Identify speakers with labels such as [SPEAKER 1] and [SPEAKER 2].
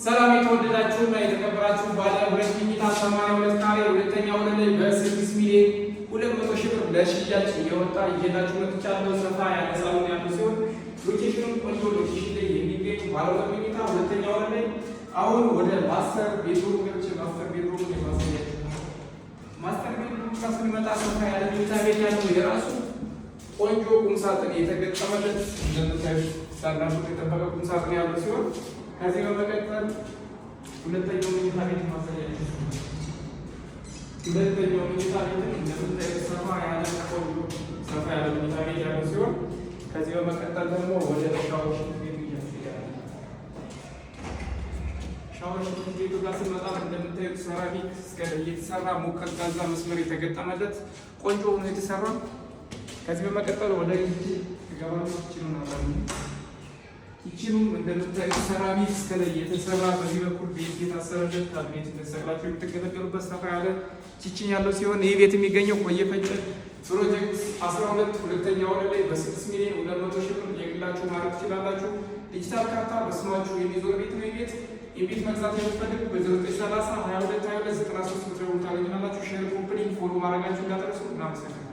[SPEAKER 1] ሰላም የተወደዳችሁና የተከበራችሁ፣ ባለ ሁለት መኝታ 82 ካሬ ሁለተኛ ወለል ላይ በ6,200,000 ብር ለሽያጭ እየወጣ ይዤላችሁ መጥቻለሁ። ሰፋ ያለ ሳሎን ያለው ሲሆን location ኑም ቆንጆ location ላይ የሚገኝ ባለ ሁለት መኝታ ሁለተኛ ወለል ላይ። አሁን ወደ master bedroom ገብቼ master bedroom የማሳያችሁ። Master bedroom ጋር ስንመጣ ሰፋ ያለ መኝታ ቤት ያለው፣ የራሱ ቆንጆ ቁም ሳጥን የተገጠመለት፣ እንደምታዩት ስታንዳርዱን የጠበቀ ቁም ሳጥን ያለው ሲሆን ከዚህ በመቀጠል ሁለተኛው መኝታ ቤት ማሳያችሁ። ሁለተኛው መኝታ ቤት እንደምታዩት ሰፋ ያለ ቆንጆ ሰፋ ያለ መኝታ ቤት ያለው ሲሆን ከዚህ በመቀጠል ደግሞ ወደ ሻወር ሽንት ቤቱ እያስሄዳል። ሻወር ሽንት ቤቱ ጋር ስንመጣ እንደምታዩት ሴራሚክ እስከ የተሰራ፣ ሙቅ ቀዝቃዛ መስመር የተገጠመለት፣ ቆንጆ ሆኖ የተሰራ። ከዚህ በመቀጠል ወደ kitchen እገባለሁ። Kitchen ኑን አብረን። Kitchen ኑም እንደምታዩት ሴራሚክ እስከ ላይ የተሰራ፣ በዚህ በኩል ቤት የታሰረለት፣ ካቢኔት እንደተሰቅላችሁ የምትገለገሉበት ሰፋ ያለ kitchen ያለው ሲሆን ይህ ቤት የሚገኘው ኮየ ፈጬ ፕሮጀክት 12 ሁለተኛ ወለል ላይ በ6 ሚሊዮን 200 ሺህ ብር የግላችሁ ማድረግ ትችላላችሁ። ዲጂታል ካርታ በስማችሁ የሚዞር ቤት ነው። ይህ ቤት መግዛት የምትፈልጉ በ0930 22 22 93 ብትደውሉ ታገኙናላችሁ። Share፣ copy link፣ follow ማድረጋችሁ እንዳትረሱ። እናመሰግናለን።